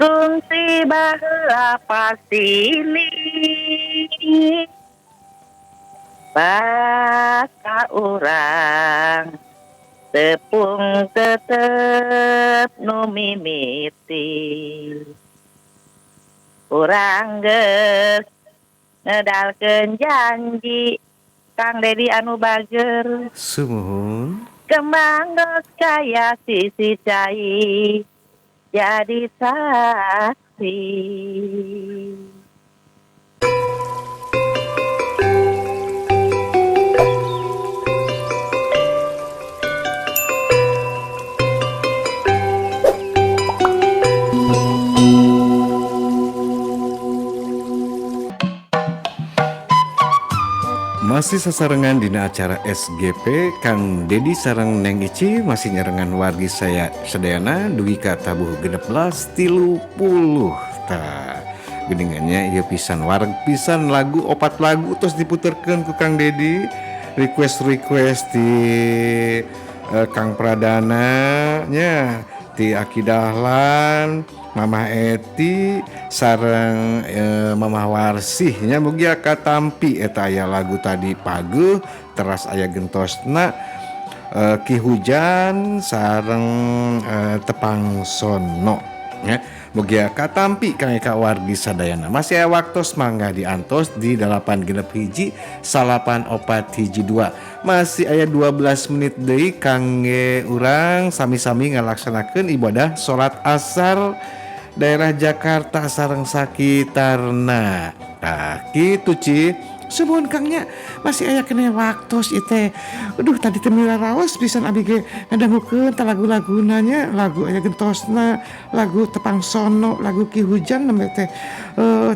Kungsi baheula pasti basa urang tepung tetep nu mimiti urang geus ngedalkeun janji Kang Dedi anu bager sumuhun kembang geus kaya sisi cai jadi saksi. Masih sasarengan dina acara SGP Kang Dedi sareng Neng Ici masih nyarengan wargi saya sadayana dugi ka tabuh 16.30. Tah geningannya ieu pisan wareg pisan lagu opat lagu terus diputerkeun ku Kang Dedi, request-request di Kang Pradana nya, ti Aki Dahlan, Mamah Eti sareng Mamah Warsih nya, mugia katampi eta aya lagu tadi pageuh teras aya gentosna Ki Hujan sareng Tepang Sono nya, mugia katampi kang eka wargi sadayana. Masih aya waktos mangga diantos di 861 9412. Masih aya 12 menit deui kangge urang sami-sami ngalaksanakeun ibadah salat asar daerah Jakarta sareng sakitarna. Nah, kitu Ci. Sumuhun Kang nya, masih aya keneh waktos ieu teh. Aduh tadi teh milaraos pisan abi ge ngadangukeun tah lagu-laguna nya, lagu aya gentosna, lagu Tepang Sono, lagu Ki Hujan nembe teh.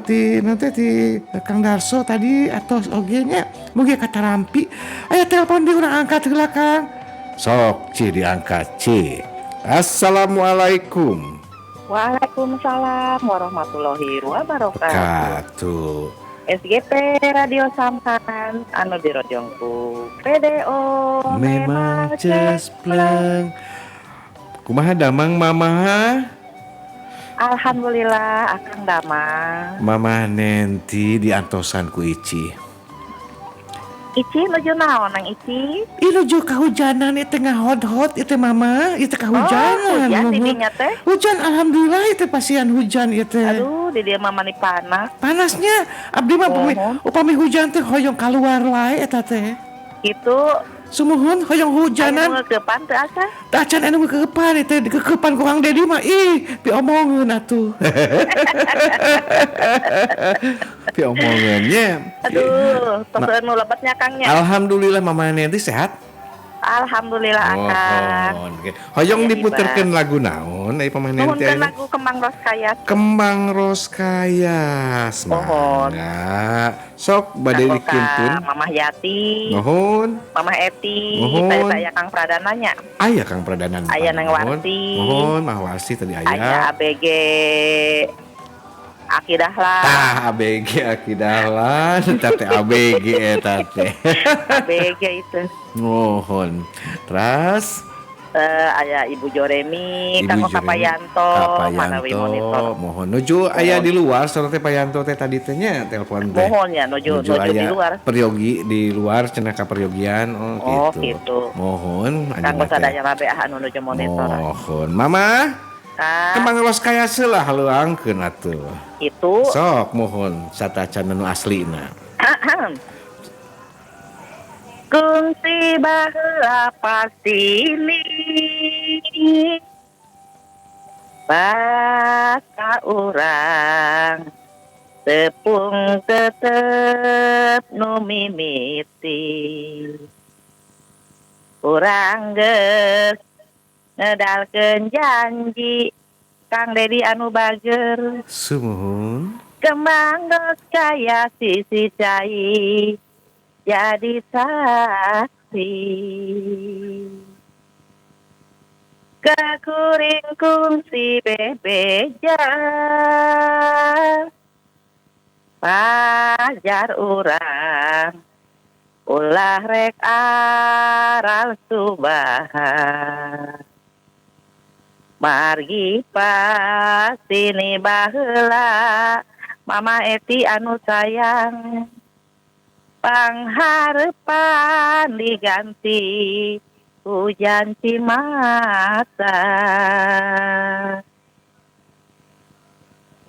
Ti nanti ti Kang Darso tadi atos oge nya, mugi katarampi. Aya telepon di urang angkat heula Kang. Sok Ci diangkat Ci. Assalamualaikum. Waalaikumsalam warahmatullahi wabarakatuh. SGP Radio Sampan anu dirojong ku PDO memang cespleng. Kumaha damang mamaha? Alhamdulillah akang damang. Mamah Nenti diantosan ku Ici. Ici nuju naon nang Ici? Ih nuju kahujanan ieu teh ngahot-hot ieu teh mama, ieu teh kahujanan. Oh, hujan di dinya teh? Hujan alhamdulillah ieu teh pasian hujan ieu teh. Aduh, di dieu mah mani panas. Panasnya abdi mah upami hujan teh hoyong kaluar wae eta teh. Kitu. Sumuhun hoyong hujanan. Anu ngeukepan teu asa? Tah acan anu ngeukepan ieu teh dikeukepan ku Kang Dedi mah ih piomongeun atuh. Piomongeun nya. Aduh, tos nu lebetnya Kang nya. Alhamdulillah Mama Nenti sehat. Alhamdulillah akang. Oke. Hoyong diputerkeun lagu naon ai Mama Nenti? Nuhunkeun lagu Kembang Roskayas. Kembang Roskayas. Mohon. Sok bade dikintun. Mamah Yati. Nuhun. Mamah Eti. Tadi aya Kang Pradana nya. Aya Kang Pradana. Aya Neng Warsi. Nuhun, Mah Warsi tadi aya. Aya ABG Aki Dahlan. Tah ABG Aki Dahlan, eta teh ABG eta teh. ABG itu. Nuhun. Terus aya Ibu Joremi, Kang Payanto, manawi monitor. Mohon nuju aya di luar saur teh Payanto teh tadi teh nya telepon teh. Mohon ya nuju di luar. Peryogi di luar cenah ka peryogian. Oh gitu. Mohon Kang sadaya rabeah anu nuju monitor. Mohon. Mama. Kembang Roskayas lah leuangkeun atuh. Itu. Sok mohon satacan nu aslina. Kungsi baheula pasti basa urang tepung tetep nu mimiti urang geus ngedalkeun janji Kang Dedi anu bager. Sumuhun. Kembang geus kaya sisi cai jadi saksi. Kakuring kungsi bebeja pajar urang ulah rek aral subahan. Margi pasini baheula Mama Eti anu sayang, pangharepan diganti hujan cimata.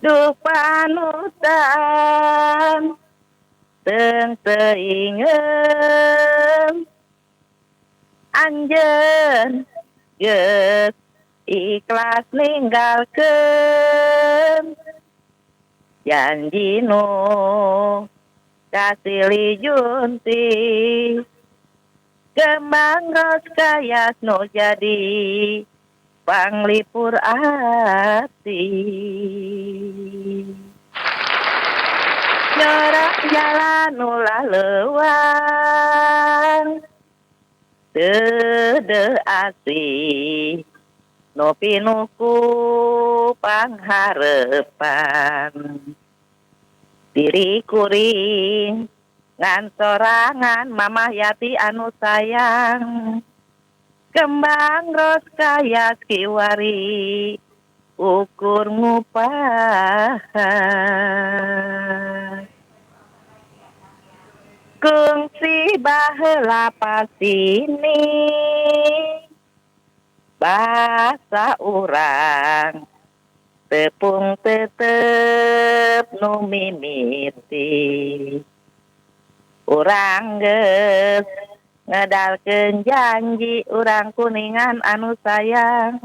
Duh panutan teng teuingeun anjeun geus ikhlas ninggalkeun janji nu kasilih junti, kembang ros kayas nu jadi panglipur ati. Nyorak jalan ulah leuwang teu asih nu pinuku pangharepan. Diri kuring ngan sorangan Mamah Yati anu sayang, kembang ros kayas kiwari ukur ngupahan. Kungsi baheula pasini basa urang tepung tetep nu mimiti. Urang geus ngedalkeun janji urang Kuningan anu sayang,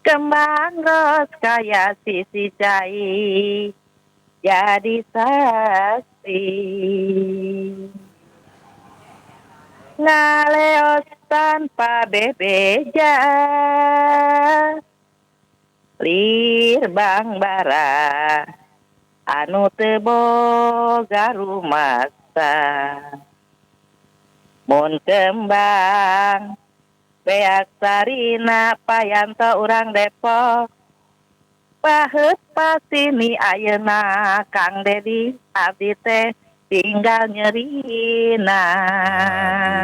kembang ros kaya sisi cai jadi saksi. Ngaleos tanpa bebeja lir bang bara anu teu boga rumasa. Mun kembang beak sarina payanto urang Depok, paheut pasini ayeuna Kang Dedi abdi teh tinggal nyerina.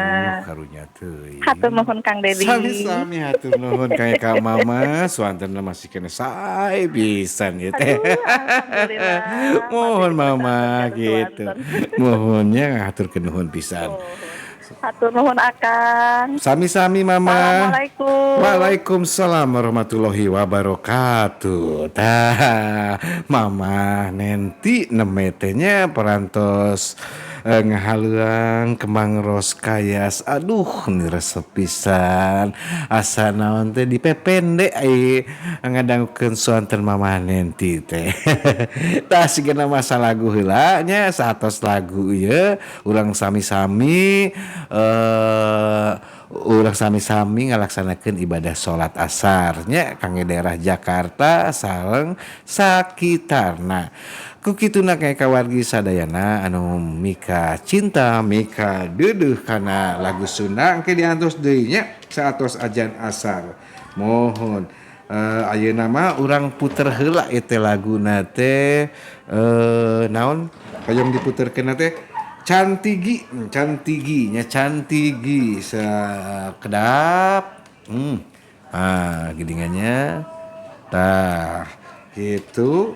Aduh, karunya teuing. Hatur nuhun Kang Dedi. Sami-sami hatur nuhun kang ka Mama, suantenna masih kena sae pisan ieu teh. Aduh, alhamdulillah. Mohon Mama gitu. Mohonnya haturkeun nuhun pisan. Hatur nuhun Akang. Sami-sami Mama. Assalamualaikum. Waalaikumsalam warahmatullahi wabarakatuh. Tah, Mama Nenti neme teh nya parantos ngahaleuang kembang ros kayas. Aduh, ni resep pisan. Asa naon teh dipepende ai ngadangukeun suanten Mama Nenti teh. Tah sigana masa lagu heula nya, saatos lagu ieu urang sami-sami ngalaksanakeun ibadah salat asar nya kangge daerah Jakarta sareng sakitarna. Ku kituna kae kawargi sadayana anu mika cinta mika deudeuh kana lagu Sunda engke diantos deui nya saatos ajan asar. Mohon ayeuna mah urang puter heula ieu teh laguna teh naon hoyong diputerkeun teh Cantigi, Cantigi nya, Cantigi sakedap. Ah, geuningannya. Tah, kitu.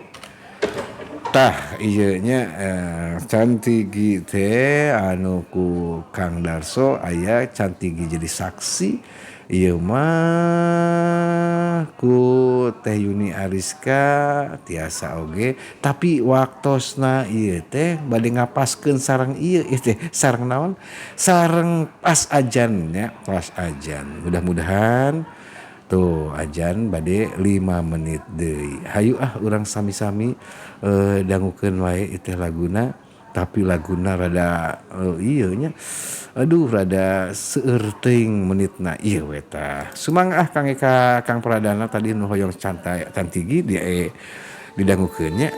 Tah, ieu nya Cantigi teh anu ku Kang Darso aya Cantigi jadi saksi. Ieu mah ku Teh Yuni Ariska tiasa oge, tapi waktosna ieu teh bade ngapaskeun sareng ieu teh sareng naon? Sareng pas ajan nya, pas ajan. Mudah-mudahan tuh ajan bade 5 menit deui. Hayu ah urang sami-sami dangukeun wae ieu teh laguna, tapi laguna rada ieu nya. Aduh rada seueur teuing menitna ieu we tah. Sumangga ah Kang Eka Kang Pradana tadi nu hoyong Cantigi didangukeun nya.